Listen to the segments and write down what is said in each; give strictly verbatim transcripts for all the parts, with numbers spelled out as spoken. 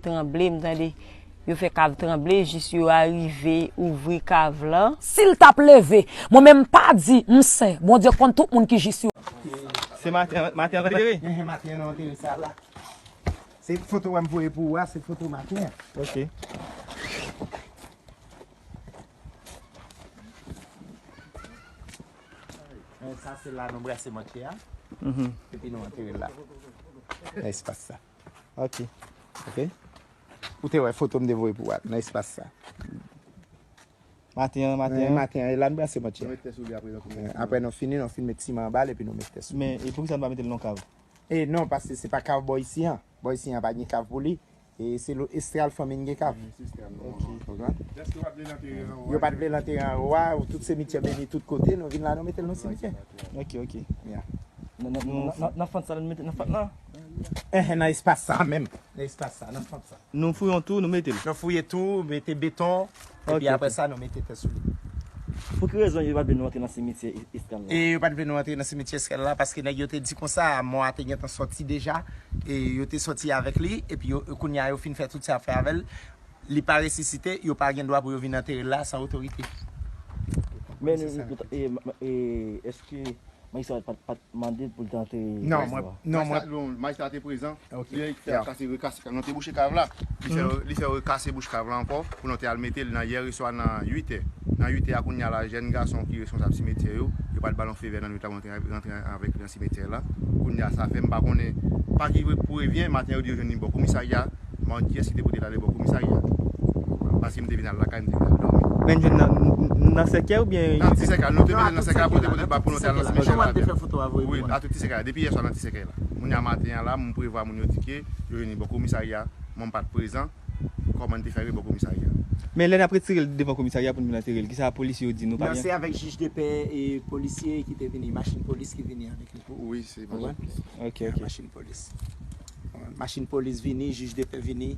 Tranble, m tande yo fè kav tranble jis yo arive ouvri kav lan. Si l t ap leve, mwen menm m pa di m sen, Bondye konn tout moun ki jis yo. Se maten, maten an antere? Maten an antere sa la. Se foto wè m voye pou ou a, se foto maten an. Ok. Sa se la nou brase mòtye a. Epi nou antere l la. Nan espas sa. Ok. Ok. Ou te wè foto m te voye pou ou a nan espas sa. Maten an, maten an. Maten an, e la n brase mòtye. Mwen te sou li apre nan koumen. Apre nou fini, nou fin met siman anba l epi nou met tè sou li. Men e poukisa n pa mete l nan kav? E non, paske se pa kav bò isi an. Bò isi an pa gen kav pou li. E se lo Estral fanmi n gen kav. Konprann? Yo pa t vle l antere anwo a, tout simityè beni tout kote, nou vin la nou mete l nan simityè. Ok, ok. Ya. Nan fant sa la nou mete nan fant lan? Enhen, nan espas sa menm. Nan espas sa, nan fant sa. Nou fouye yon tou, nou mete l. Nou fouye tou, mete beton, epi apre sa nou mete tè sou li. Pou ki rezon yo pa t vle nou antre nan simityè Estral la? E yo pa t vle nou antre nan simityè Estral la paske nèg yo te di konsa mò a te gentan sòti deja. E yo te sòti avèk li, epi yo kounye a yo fin fè tout sa yo fè avè l. Li pa resisite, yo pa gen dwa pou yo vin antere l la san otorite. Men nou, nou, e, ma- e, èske majistra pa t, pa t mande l pou l te antere? Non, mwen, non, mwen, Majistra te prezan. Ok. Li te kase, rekase, nou te bouche kav la. Li fè, li fè rekase bouch kav la ankò pou nou te al mete l nan yè reswa nan uit è. Nan uit è a kounye a la, jèn gason ki responsab simetyè yo, yo pral ba l yon fevè nan nwit la pou nou te rantre avèk li nan simetyè la. Kounye a sa fè m pa konnen pa ki pou revyen, maten yo di yo jwenn li bò komisarya. Mwen kiyès ki te pote l ale bò komisarya? Paske m te vin al lakay, m te vin al dòmi. Men n jwenn nan, nan sèkèy oubyen? Nan ti sèkèy, nou te mete nan sèkèy pou te pote ba pou nou te al nan simetyè la. Te fè foto a voye Wi, pou mwen. A tout ti sèkèy la. Depi yè swa nan ti sèkèy la. Kounye a maten an la, m prevwa moun yo di ke yo jwenn li bò komisarya, mwen m pa t prezan. Kòman n te fè rive bò komisarya? Men lè n ap retire l devan komisarya pou n vin antere l, kisa polisye yo di nou pa Non, gen? Se avèk jij de pè e polisye ki te vini, machin polis ki vini avèk li. Wi, se Konprann? Ok, ok. Machin polis. Machin polis vini, jij de pè vini,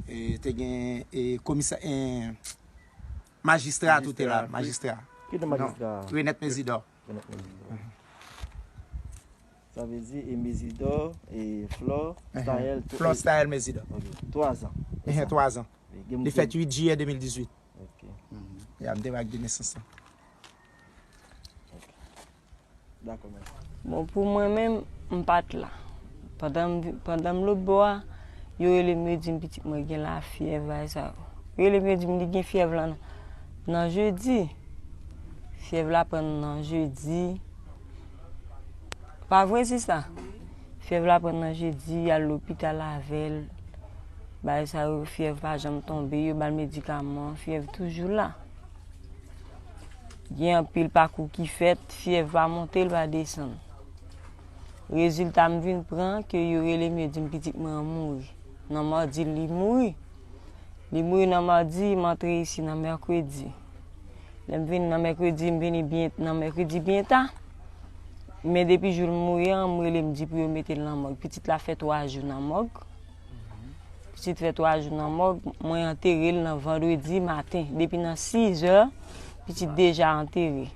e, te gen e, komisa, e, majistra tou te la, majistra. Ki nan majistra? Renèt Mezidò. Sa vle di e Mezidò, e Flò, Stahel, Flò Stahel Mezidò. Ok, twa zan. Ehe, twa zan. Li fèt uit jiyè de mil dizuit. Ok. Ya, m te wè ak de nesans lan. Dakò, mèsi. Bon, pou mwen menm, m pa t la. Pandan m, pandan m lòt bò a, yo rele m, yo di m pitit mwen gen lafyèv, bagay sa yo. Yo rele m, yo di m li gen fyèv lan nan jedi. Fyèv la pran nan jedi. Pa vre, sista? Fyèv la pran nan jedi, al lopital avè l. Bagay sa yo, fyèv pa janm tonbe, yo ba l medikaman, fyèv toujou la. Gen anpil pakou ki fèt, fyèv pa monte, l pa desann. Rezilta m vin pran ke yo rele m, yo di m pitit mwen an mouri. Nan madi, li mouri. Li mouri nan madi, m antre isi nan mèkredi. Lè m vin nan mèkredi, m vini byen, nan mèkredi byen ta. Men depi jou l mouri an, m rele, m di pou yo mete l nan mòg. Pitit la fè twa jou nan mòg. Pitit fè twa jou nan mòg, mwen antere l nan vandredi maten. Depi nan sizè, pitit deja antere.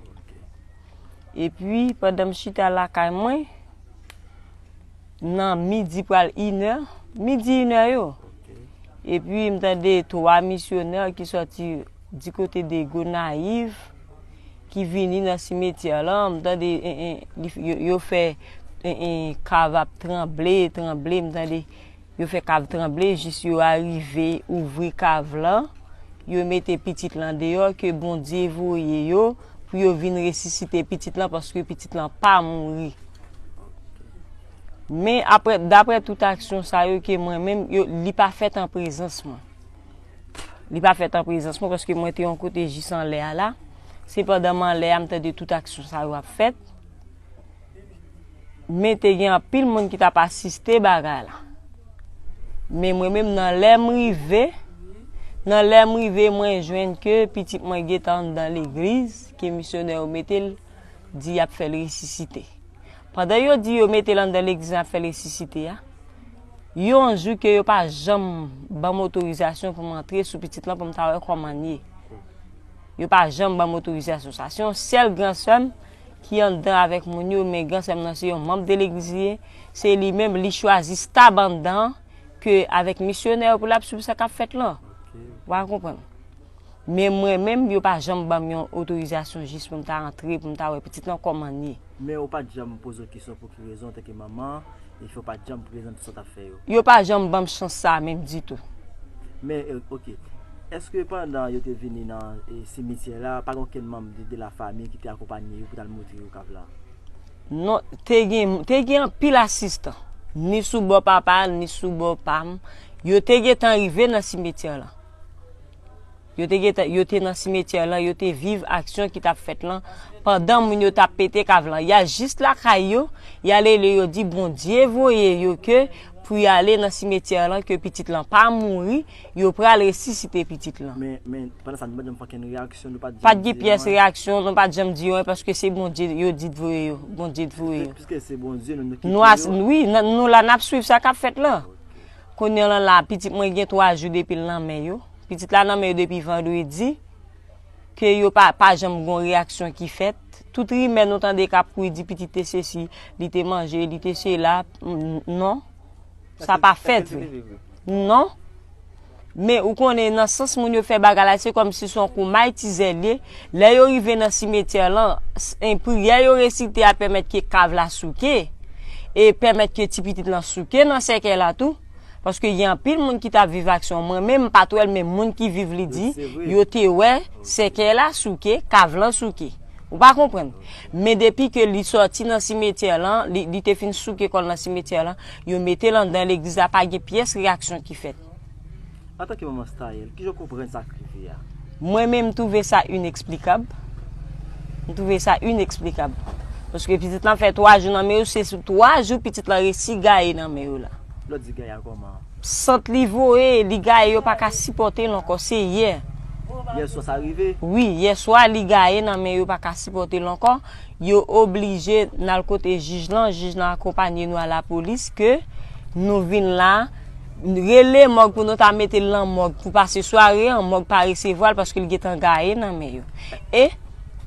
Epi, pandan m chita lakay mwen, nan midi pral inè, midi inè yo. Epi, m tande twa misyonè ki sòti di kote de Gonayiv, ki vini nan simetyè lan, m tande, en, en, li, yo, yo fè, en, en, kav ap tranble, tranble, m tande yo fè kav tranble, jis yo arive ouvri kav lan, yo mete pitit lan deyò, ke Bondye voye yo, pou yo vin resisite pitit lan, paske pitit lan pa mouri. Men apre, daprè tout aksyon sa yo ke mwen menm, yo, li pa fèt an prezans mwen. Li pa fèt an prezans mwen, paske mwen te yon kote jis anlè a la. Se pandan m anlè a, m tande tout aksyon sa yo ap fèt. Men te gen anpil moun ki t ap asiste bagay la. Men mwen menm, nan lè m rive, nan lè m rive, mwen jwenn ke pitit mwen gentan anndan legliz, ke misyonè yo mete l, di y ap fè l resisite. Pandan yo di yo mete l anndan legliz, y ap fè l resisite a, yon jou ke yo pa janm ban m otorizasyon pou m antre sou pitit lan pou m ta wè kòman l ye. Yo pa janm ban m otorizasyon sa. Se yon sèl gran sè m ki anndan avèk moun yo, men gran sè m nan se yon manm de legliz li ye. Se li menm, li chwazi stab anndan an, ke avèk misyonè yo pou l ap swiv sa k ap fèt lan. Ou pa konprann. Men mwen menm, yo pa janm ban m yon otorizasyon jis pou m ta antre, pou m ta wè pitit lan kòman l ye. Men ou pa t janm poze w kesyon pou ki rezon, antanke manman, e fè w pa t janm prezante sa w t ap fè yo? Yo pa janm ban m chans sa a menm ditou. Men, e, oke. Èske pandan yo te vini nan, e, simityè la, pa gen okenn manm de, de la fami ki te akonpanye yo pou t al montre yo kav la? Non, te gen, te gen anpil asistan. Ni sou bò papa l, ni sou bò pa m. Yo te gentan rive nan simityè la. Yo te gentan, yo te nan simityè lan, yo te viv aksyon ki t ap fèt lan pandan moun yo t ap pete kav lan. Y al jis lakay yo, y al rele yo di Bondye voye yo ke pou y ale nan simityè lan, ke pitit lan pa mouri, yo pral resisite pitit lan. Men, men, pandan sa, nou pa t janm fè okenn reyaksyon, nou pa t janm di anyen. Pa t gen pyès reyaksyon, nou pa t janm di anyen, paske se Bondye yo di t voye yo, Bondye t voye yo. Piske se Bondye, nou, nou ki di yo. Nou as-, wi, n-, nou la, n ap swiv sa k ap fèt lan. Kounye a la, pitit mwen gen twa jou depi l nan men yo. Pitit la nan men yo depi vandredi, ke yo pa, pa janm gon reyaksyon ki fèt. Tout rimè nou tande k ap kouri di pitit te sesi, li te manje, li te sela, n-, non. Sa pa fèt vre. Non. Men ou konnen nan sans moun yo fè bagay la, se kòmsi se yon kou may tizè l ye. Lè yo rive nan simityè lan, s-, en priyè yo resite a pèmèt ke kav la souke, e pèmèt ke ti pitit lan souke nan sèkèy la tou. Paske gen anpil moun ki t ap viv aksyon. Mwen menm, m pa t wè l, men moun ki viv li di, yo te wè sèkèy la souke, kav lan souke. Ou pa konprann? Men depi ke li sòti nan simityè lan, li, li te fin souke kò l nan simityè lan, yo mete l anndan legliz la, pa gen pyès reyaksyon ki fèt. Antanke manman Staël, kijan w konprann sa k rive a? Mwen menm, m twouve sa ineksplikab. M twouve sa ineksplikab. Paske pitit lan fè twa jou nan men yo, se sou twa jou pitit lan resi gaye nan men yo la. Lè w di gaye a kòman? Sant li voye, li gaye, yo pa ka sipòte l ankò, se yè. Yèswa sa rive? Wi, yèswa li gaye nan men yo, pa ka sipòte l ankò. Yo oblije n al kote jij lan, jij lan akonpanye nou a lapolis ke nou vin la, rele mòg pou nou ta mete l nan mòg pou pase sware an, mòg pa resevwa l paske l gentan gaye nan men yo. E,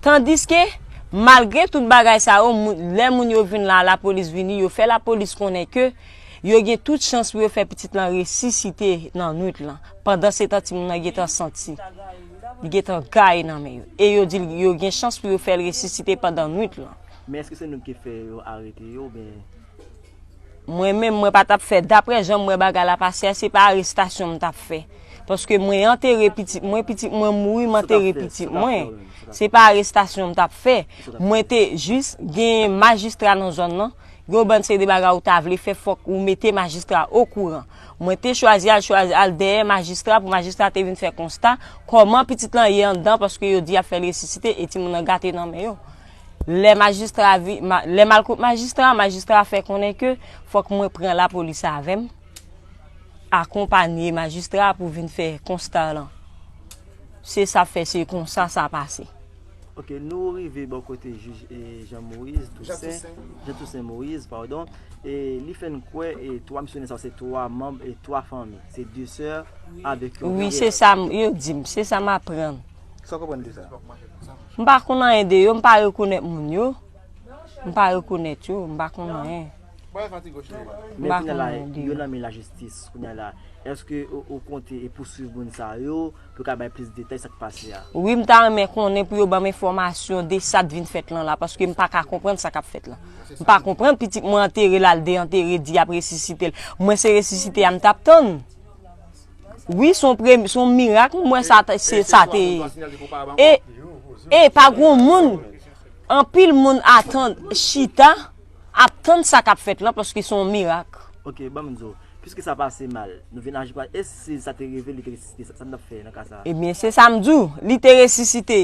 tandiske, malgre tout bagay sa yo, moun, lè moun yo vin la, lapolis vini, yo fè lapolis konnen ke yo gen tout chans pou yo fè pitit lan resisite nan nwit lan. Pandansetan, timoun nan gentan santi li gentan gaye nan men yo. E yo di l yo gen chans pou yo fè l resisite pandan nwit lan. Men èske se nou ki fè yo arete yo, oubyen? Mwen menm, mwen pa t ap fè, daprè jan m wè bagay la pase a, se pa arestasyon m t ap fè. Paske mwen antere pitit mwen, pitit mwen mouri, m antere pitit mwen. Se pa arestasyon m t ap fè. Mwen te jis gen majistra nan zòn nan. Gen yon bann seri de bagay ou ta vle fè, fòk ou mete majistra okouran. Mwen te chwazi al, chwazi al dèyè majistra pou majistra te vin fè konsta kòman pitit lan ye anndan, paske yo di y ap fè l resisite e timoun nan gate nan men yo. Lè majistra vi-, ma-, lè m al kot majistra, majistra fè konnen ke fòk mwen pran lapolis avè m, akonpanye majistra pou vin fè konsta lan. Se sa fè, se konsa sa pase. Ok, nou rive bò kote jij, e, Jean Moïse Toussaint, Jean Toussaint Moïse, padon. E li fè n kwè, e, twa misyonè sa yo se twa manm, e, twa fanmi. Se de sè avèk yon frè. Wi, se sa m, yo di m, se sa m aprann. Sa w konprann de sa? M pa konn anyen de yo, m pa rekonèt moun yo. M pa rekonèt yo, m pa konn anyen. Men kounye a la, yo nan men lajistis kounye a la. Èske ou, ou konte e pouswiv moun sa yo pou ka bay plis detay sa k pase a? Wi, m ta renmen konnen pou yo ban m enfòmasyon de sa k vin fèt lan la, paske m pa ka konprann sa k ap fèt lan. M pa konprann, pitit mwen antere l, al deyantere, di y ap resisite l. Mwen, se resisite a m t ap tann. Wi, se yon premye, se yon mirak, m wè sa, se, sa te ye. E, e pa gon moun, anpil moun atann, chita, ap tann sa k ap fèt lan, paske se yon mirak. Ok, ban m di w, piske sa pase mal, nou vin aji kwa, e si sa te rive, li te resisite, sa, sa n t ap fè nan ka sa a? Ebyen, se sa m di w, li te resisite.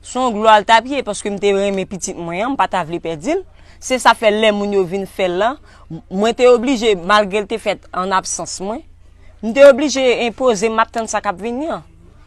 Se yon glwa l t ap ye, paske m te renmen pitit mwen an, m pa ta vle pèdi l. Se sa fè lè moun yo vin fè l lan, m-, mwen te oblije, malgre l te fèt an absans mwen, m te oblije enpoze m, m ap tann sa k ap vini an.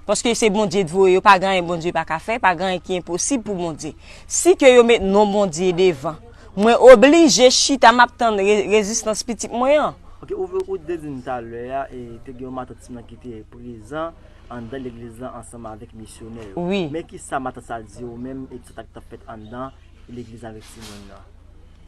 Paske se Bondye t voye yo, pa gen anyen Bondye pa ka fè, pa gen anyen ki enposib pou Bondye. Si ke yo met non Bondye devan, mwen oblije chita, m ap tann re-, rezistans pitit mwen an. Ok, ou, ou te di n talè a, e te gen yon matant timoun nan ki te prezan anndan legliz lan ansanm avèk misyonè yo. Wi. Men kisa matant sa di w menm, e sa k t ap fèt anndan legliz avèk timoun nan?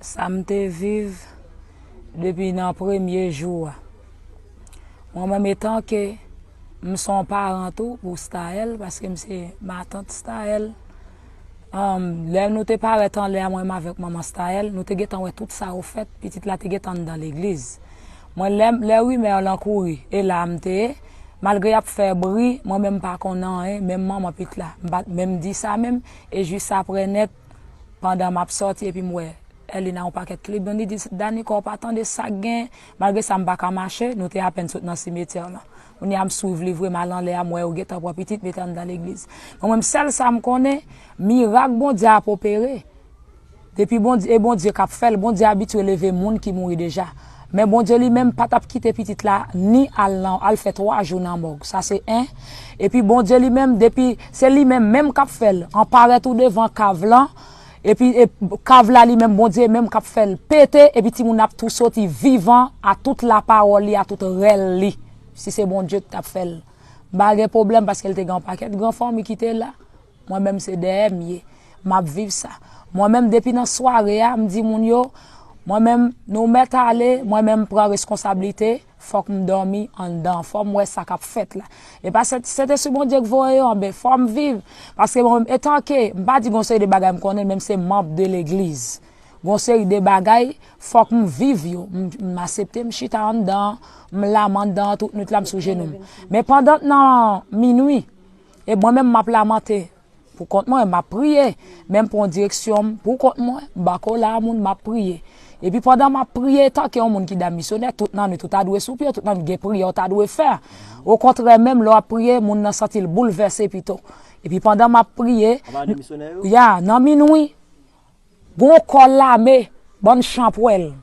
Sa m te viv depi nan premye jou a. Mwen menm, etanke m se yon paran tou pou Staël, paske m se matant Staël. Anm, lè nou te parèt anlè a, mwen menm avèk manman Staël, nou te gentan wè tout sa yo fèt, pitit la te gentan anndan legliz. Mwen, lè, lè rimè lan kouri, e la m te ye, malgre y ap fè bri, mwen menm m pa konn anyen, menm manman pitit la, m pa t menm di sa menm, e jis aprè nèt, pandan m ap sòti epi m wè Elina yon pakèt klib, donk li di, "Danica, w pa tande sa k gen?" Malgre sa, m pa ka mache, nou te apèn sot nan simetyè lan. Kounye a, m swiv li vre, m al anlè a, m wè yo gentan pran pitit, mete anndan legliz. Mwen menm, sèl sa m konnen, mirak Bondye ap opere. Depi Bondye, e Bondye k ap fè l, Bondye abitye leve moun ki mouri deja. Men Bondye li menm pa t ap kite pitit la ni al nan, al fè twa jou nan mòg. Sa se en. Epi Bondye li menm, depi se li menm, menm k ap fè l, anparèt ou devan kav lan, epi e, kav la li menm, Bondye menm k ap fè l pete, epi timoun ap tou soti vivan a tout lapawòl li, a tout rèl li. Si se Bondye ki t ap fè l, m pa gen pwoblèm, paske l te gen yon pakèt gran fanmi ki te la. Mwen menm, se dèyè m ye. M ap viv sa. Mwen menm, depi nan sware a, m di moun yo, mwen menm, nou mèt ale, mwen menm, m pran reskonsablite, fòk m dòmi anndan, fò m wè sa k ap fèt la. E pa Sent-, Sentespri Bondye k voye yo, anben, fò m viv. Paske mwen menm, etanke, m pa di gon seri de bagay m konnen, men m se manm de legliz. Gon seri de bagay, fòk m viv yo. M, m aksepte m chita anndan, m la, m anndan, tout nwit la, m sou jenou m. Men pandan nan minwi, e mwen menm, m ap lamante. Pou kont mwen, m ap priye. Men m pran direksyon m pou kont mwen, m pa ko la a moun, m ap priye. Epi pandan m ap priye, etanke yon moun ki damisyonè, tout nan nwit ou ta dwe sou pye, tout nan nwit gen priyè ou ta dwe fè. Okontrè, menm lè w ap priye, moun nan santi l boulvèse pito. Epi pandan m ap priye, ya, nan minwi, gon kò lame, bann chanpwèl,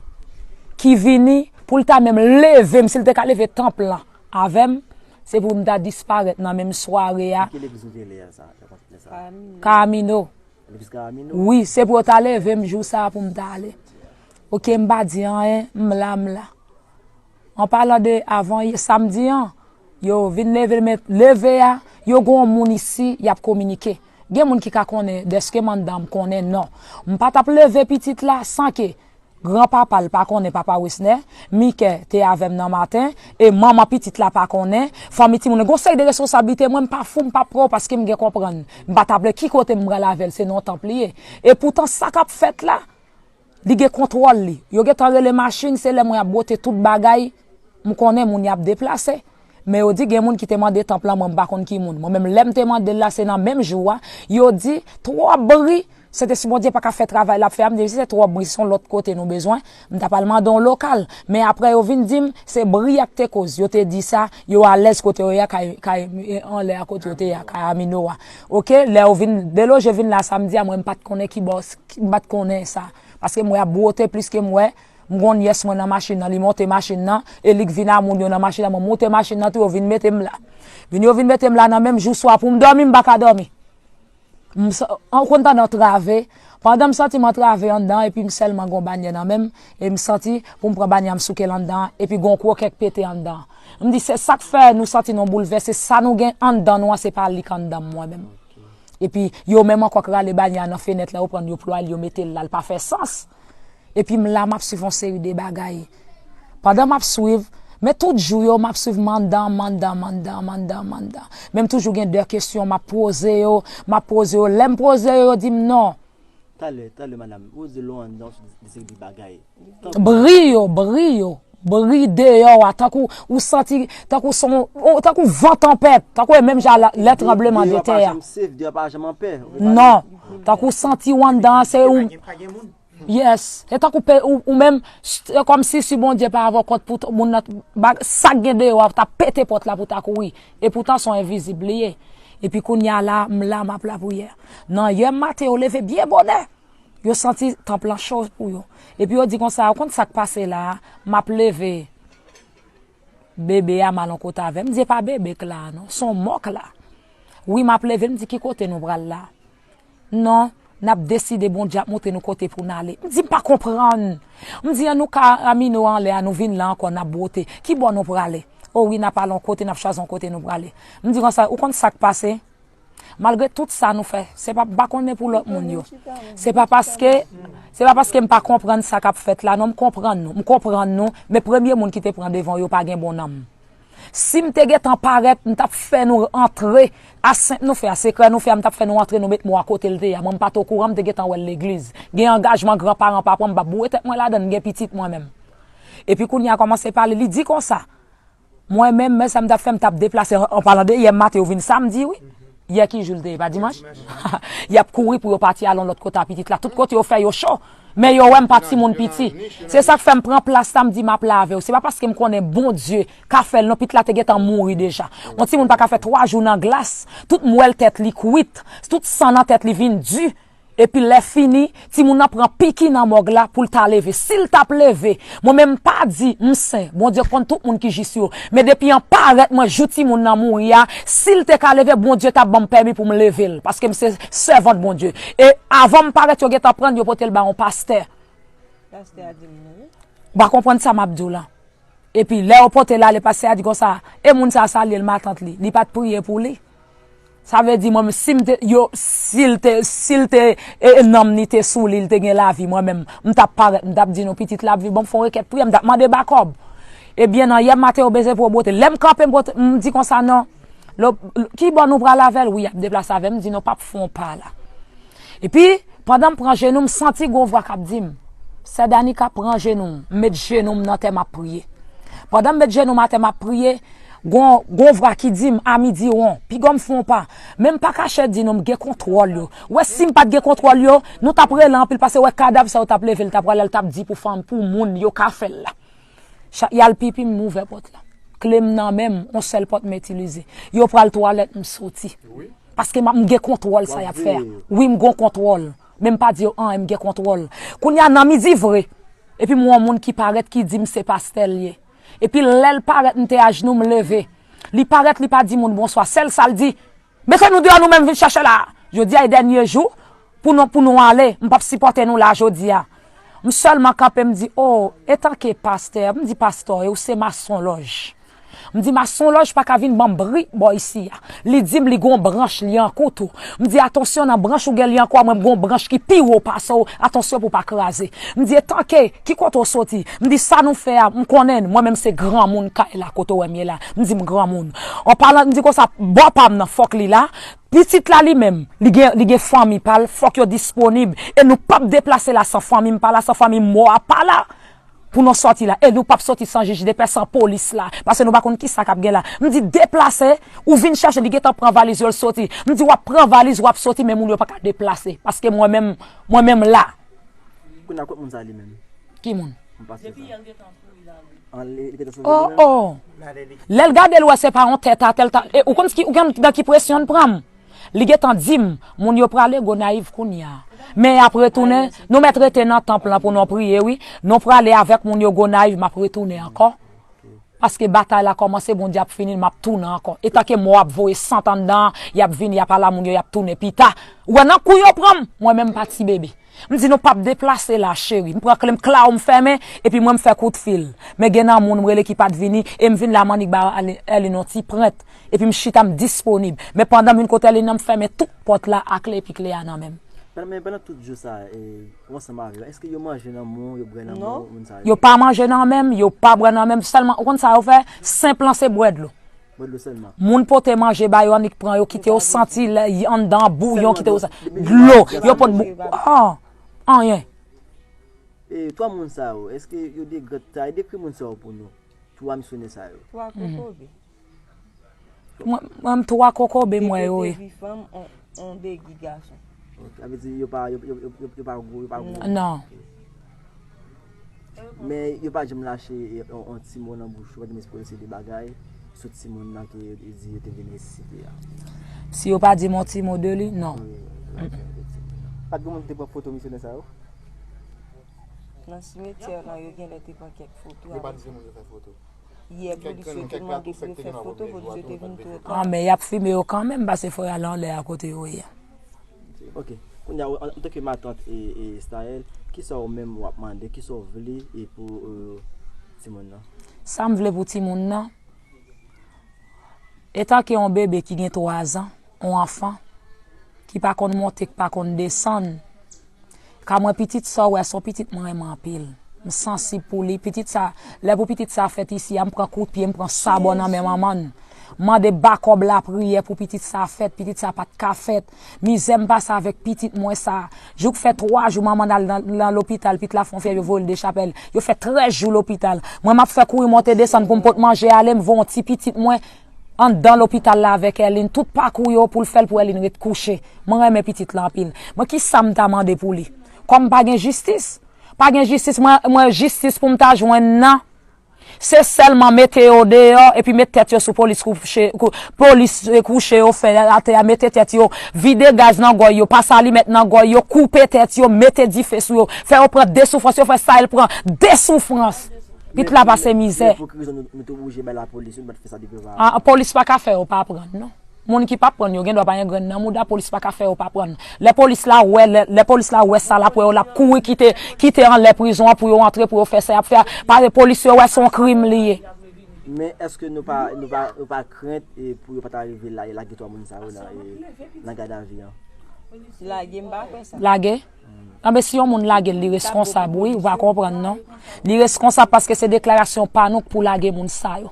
ki vini pou l ta menm leve m, si l te ka leve tanp lan avè m, se pou m ta disparèt nan menm sware a. Ki legliz ou te ye lè sa? Lè sa? Kamino. Legliz Kamino? Wi, se pou yo ta leve m jou sa a pou m ta ale. Oke, m pa di anyen, m la, m la. An palan de avan yè samdi an, yo vin leve, men leve a, yo gen yon moun isi, y ap kominike. Gen moun ki ka konnen, dèske m anndan, m konnen non. M pa t ap leve pitit la san ke granpapa l pa konnen, papa Wesner, Mikè te avè m nan maten, e manman pitit la pa konnen, fanmi timoun, gon seri de responsablite, mwen m pa fou, m pa pran w paske m gen konprann. M pa t ap lè ki kote m pral avè l, se nan tanp li ye. E poutan sa k ap fèt la, li gen kontwòl li. Yo gentan rele machin, se lè mwen ap bwote tout bagay, m konnen moun y ap deplase. Men yo di gen moun ki te mande tanp lan, mwen m pa konn ki moun. Mwen menm lè m te mande l la, se nan menm jou a, yo di, twòp bri, Sentespri Bondye pa ka fè travay l ap fè a, m di, si se twòp bri, se yon lòt kote nou bezwen, m ta pral mande yon lokal. Men aprè yo vin di m, se bri a k te koz. Yo te di sa, yo alèz kote yo ye a, kay, kay, anlè a kote yo te ye a, kay Amino a. Oke, lè yo vin deloje vin la samdi a, mwen m pa t konnen ki bò, m pa t konnen sa. Paske m wè ap bwote plis ke m wè. M gon nyès mwen nan machin nan, li monte machin nan, e li k vin a moun yo nan machin nan, mwen monte machin nan tou, yo vin mete m la. Vin yo vin mete m la nan menm jou swa pou m dòmi, m pa ka dòmi. M sa-, an konn tande yon trave, Pandan m santi m antrave anndan, epi m sèlman gon banyè nan men m, e m santi pou m pran banyè a m souke l anndan, epi gon kwokè k pete anndan. M di, se sa k fè nou santi nou boulvèse, sa nou gen anndan nou an, se pa li k anndan m mwen menm. Epi yo menm ankò k rale banyè a nan fenèt la, yo pran l, yo plwaye l, yo mete l la, l pa fè sans. Epi m la, m ap swiv yon seri de bagay. Pandan m ap swiv, men tout jou yo, m ap swiv m anndan, m anndan, m anndan, m anndan, m anndan. Men m toujou gen de kesyon, m ap poze yo, m ap poze yo. Lè m poze yo, yo di m non. Talè, talè, madanm, poze l anndan sou de seri de bagay. Bri yo, bri yo, bri deyò a, tankou ou santi, tankou son, ou- tankou van tanpèt, tankou e menm jan la- lè tranbleman de tè a. Deyò pa janm safe, deyò pa janm anpè. Non, tankou santi w anndan an, se ou. Yes. E tankou pe- ou, ou menm, se kòmsi si Bondye pa avè w kont pou t- moun nan, ba- sa k gen deyò a, t ap pete pòt la pou ta kouri. E poutan se yon envizib li ye. Epi kounye a la, m la, m ap lapriyè. Nan yè maten, yo leve byen bonè. Yo santi tanp lan cho pou yo. Epi yo di konsa, ou konn sa k pase la a? M ap leve. Bebe a m al yon kote avè m. M di, e pa bebe k la a non, se yon mò k la. Wi, m ap leve, m di, ki kote nou pral la? Non, n ap deside, Bondye ap montre nou kote pou n ale. M di, m pa konprann. M di, an nou ka amino anlè a, nou vin la ankò, n ap bwote. Ki bò nou prale? O wi, n ap ale yon kote, n ap chwazi yon kote nou prale. M di konsa, ou konn sa k pase? Malgre tout sa nou fè, se pa, m pa konnen pou lòt moun yo. Se pa paske, se pa paske m pa konprann sa k ap fèt la, non, m konprann nou, m konprann nou, men premye moun ki te pran devan yo pa gen bon nanm. Si m te gentan parèt, m t ap fè nou antre. A senp nou fè a, sekrè nou fè a, m t ap fè nou antre, nou met mò a kote l te ye a. Mwen, m pa t okouran, m te gentan wè l legliz. Gen angajman granparan pa pran, m pa boure tèt mwen ladan l, m gen pitit mwen menm. Epi kounye a kòmanse pale, li di konsa, mwen menm, men sa m t ap fè, m t ap deplase. An, an palan de yè maten, yo vin samdi, wi. Yè ki jou l te ye, pa dimanch? Y ap kouri pou yo pati al yon lòt kote a pitit la. Tout kote yo fè yo cho. Men yo wè m pa timoun piti. Se sa k fè m pran plas la, m di m ap la avè w. Se pa paske m konnen Bondye ka fè l non, pitit la te gentan mouri deja. Yon timoun pa ka fè twa jou nan glas, tout mwèl tèt li kwit, tout san nan tèt li vin di. Epi lè fini, timoun nan pran piki nan mòg la pou l ta leve. Si l t ap leve, mwen menm m pa di m sen, Bondye konn tout moun ki jis yo. Men depi an parèt mwen, jou timoun nan mouri a, si l te ka leve, Bondye t ap ban m pèmi pou m leve l. Paske m se sèvant Bondye. E avan m parèt, yo gentan pran l, yo pote l ba yon pastè. Pastè a di m non, wi. Ou pa konprann sa m ap di w lan. Epi lè yo pote l ale, pastè a di konsa, e moun sa a salye l, matant li. Li pa t priye pou li. Sa vle di mwen, si m te, yo, si l te, si l te, e, e, nanm ni te sou li, li te gen lavi, mwen menm, m t ap parèt, m t ap di nou, pitit la ap viv, ban m fè yon rekèt priyè, m t ap mande bakòb. Ebyen, nan yè maten, yo bezwen pou yo bwote. Lè m kanpe, m bwote, m di konsa, non. Lo, ki bò nou pral avè l? Wi, y ap deplase avè m, m di, non, p ap fè yon pa la. Epi, pandan m pran jenou, m santi gon vwa k ap di m, sè Danica, pran jenou w. M met jenou m nan tè, m ap priye. Pandan m met jenou m atè, m ap priye, gon, gon vwa ki di m, Amidiwon, piga w m fè yon pa. Men m pa kache di nou, m gen kontwòl yo. Ou wè, si m pa t gen kontwòl yo, nou t ap rele anpil, paske wè kadav sa yo t ap leve, l t ap prale, l t ap di pou fanm, pou moun yo ka fè l la. Cha-, y al pipi, m ouvè pòt la. Kle m nan men m, yon sèl pòt m itilize. Yo pral twalèt, m soti. Paske m ap, m gen kontwòl sa y ap fè a. Wi, m gen kontwòl. Men m pa di yo anyen, m gen kontwòl. Kounye a, nan midi vre, epi m wè yon moun ki parèt, ki di m se pastè l ye. Epi lè l parèt, m te ajnou, m leve. Li parèt, li pa di moun bonswa. Sèl sa l di, mete nou deyò, nou menm vin chèche la. Jodi a e dènye jou pou nou, pou nou ale. M p ap sipòte nou la jodi a. M sèlman kanpe, m di, o, etanke pastè, m di, pastè, e ou se masonlòj. M di, masonlòj pa ka vin ban m bri bò isi a. Li di m li gon branch li an kou tou. M di, atansyon nan branch ou gen li an kou a, mwen m gon branch ki pi wo pase w, atansyon pou w pa kraze. M di, etanke, ki kote w soti? M di, sa nou fè a, m konnen, mwen menm se granmoun kay la, kote w wè m ye la. M di, m granmoun. An palan, m di konsa, bò pa m nan, fòk li la. Pitit la li menm, li gen, li gen fanmi pa l, fòk yo disponib. E nou p ap deplase la san fanmi m pa la, san fanmi m mò a pa la. Pou nou sòti la. E nou p ap sòti san jij de pè, san polis la. Paske nou pa konn kisa k ap gen la. M di deplase, ou vin chèche, li gentan pran valiz yo, l soti. M di w ap pran valiz, w ap soti, men moun yo pa ka deplase. Paske mwen menm, mwen menm la. Kounye a kot moun sa li menm? Ki moun? M pase sa. An, li, li gentan sove li menm? Oh, oh. Lè l gade l wè se pa yon tèt atè l ta, e ou konn ki, ou konn nan ki presyon l pran m? Li gentan di m, moun yo prale Gonayiv kounye a. Men y ap retounen, nou mèt rete nan tanp lan pou nou priye, wi. Nou prale avèk moun yo Gonayiv, m ap retounen ankò. Paske batay la kòmanse, Bondye ap fini l, m ap tounen ankò. Etanke mò ap voye sant anndan, y ap vini, y ap al a moun yo, y ap tounen pita. Ou wè nan kou yo pran m, mwen menm m pa ti bebe. M di nou p ap deplase la, cheri. M pran kle m, klaw, m fèmen, epi mwen m fè kout fil. Men gen nan moun m rele ki pa t vini, e m vin la m annik ba Èlin yon ti prent. Epi m chita, m disponib. Men pandan m vin kote Èlin nan, m fèmen tout pòt la a kle, epi kle a nan men m. Men pandan tout jou sa, e, ou ansanm avè yo, èske yo manje nan men w, yo bwè nan men w, moun sa yo? Yo pa manje nan men m, yo pa bwè nan men m, sèlman, ou konn sa yo fè? Senp lan se bwè dlo. Bwè dlo sèlman. Moun pote manje ba yo, annik pran yo, kite yo santi lè y anndan bouyon, kite yo sa. Dlo, yo pot bou-, ah, anyen. E twa moun sa yo, èske yo de grant ta, dekri moun sa yo pou nou? Twa misyonè sa yo. Twa kokobe. Mwen, mwen, m twa kokobe, mwen, yo ye. Depi fanm, on, on begi gason. Ok, sa vle di yo pa, yo, yo, yo, yo, yo pa gwo, yo pa gwo. Non. Ok. Men yo pa janm lache, e, on, on ti mo nan bouch yo, pa janm eksprese de bagay sou ti moun nan ke yo di yo te vin resisite a. Si yo pa di m on ti mo de li, non. Wi, wi, wi. Pa t gen moun ki te pran foto misyonè sa yo? Nan simetyè lan, yo genlè te pran kèk foto. Yo pa t gen moun yo fè foto. Yè, polis yo te mande pou yo fè foto, polis yo te vin twò ta. Ah, men y ap fime yo kanmenm, paske fò y al anlè a kote yo ye a. Ok. Kounye a, an, antanke matant e, e Staël, kisa ou menm w ap mande, kisa w vle e pou, e, timoun nan? Sa m vle pou timoun nan, etanke yon bebe ki gen twa zan, yon anfan, ki pa konn monte, ki pa konn desann, ka mwen pitit sa w wè, se yon pitit mwen renmen anpil. M sansib pou li. Pitit sa, lè pou pitit sa fèt isi a, m pran kout pye, m pran sabò nan men manman l. M mande bakòb lapriyè pou pitit sa fèt, pitit sa pa t ka fèt. Mizè m pase avèk pitit mwen sa. Jouk fè twa jou manman l al nan, nan lopital, pitit la fè yon fyèv, yo voye l de chapèl. Yo fè trèz jou lopital. Mwen m ap fè kouri monte desann pou m pot manje ale, m voye yon ti pitit mwen anndan lopital la avèk Èlin. Tout pakou yo pou l fè l pou Èlin ret kouche. Mwen renmen pitit la anpil. Mwen kisa m ta mande pou li? Kòm pa gen jistis? Pa gen jistis, mwen, mwen jistis pou m ta jwenn nan. Se sèlman mete yo deyò epi met tèt yo sou polis kouche, kou-, polis, e, kouche yo fè atè a, mete tèt yo, vide gaz nan gòy yo, pase alimèt nan gòy yo, koupe tèt yo, mete dife sou yo, fè yo pran de soufrans, yo fè Staël pran de soufrans. Pitit la pase mizè. Men pou ki rezon nou, nou te oblije bay lapolis, nou pa t fè sa depi opa? Ah, polis pa ka fè yo pa pran, non. Moun ki p ap pran yo gen dwa pa gen grenn nan mouda, polis pa ka fè yo pa pran. Lè polis la wè, lè, lè polis la wè sa l ap wè yo, l ap kouri kite, kite anlè prizon an pou yo antre, pou yo fè sa y ap fè a. Paske polis yo wè se yon krim li ye. Men èske nou pa, nou pa, nou pa krent, e, pou yo pa ta rive la, e lage twa moun sa yo nan, e, nan gadavi an? Lage, m pa kwè sa. Lage? Anben, si yon moun lage l, li reskonsab, wi, ou pa konprann, non. Li reskonsab paske se deklarasyon pa nou k pou lage moun sa yo.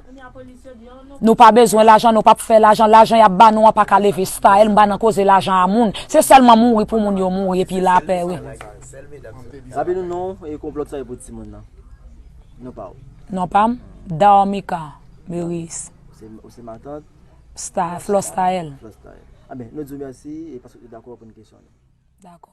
Nou pa bezwen lajan, nou p ap fè lajan. Lajan y ap ba nou an pa ka leve Staël, m pa nan koze lajan a moun. Se sèlman mouri pou moun yo mouri epi lapè, wi. Raple nou non e konplòt sa e pou timoun nan. Non pa w. Non pa m, Darmika Meris. Ou se, ou se matant? Sta-, Flò Staël. Flò Staël. Anben, nou di w mèsi e paske w te dakò pou n kesyone. Dakò.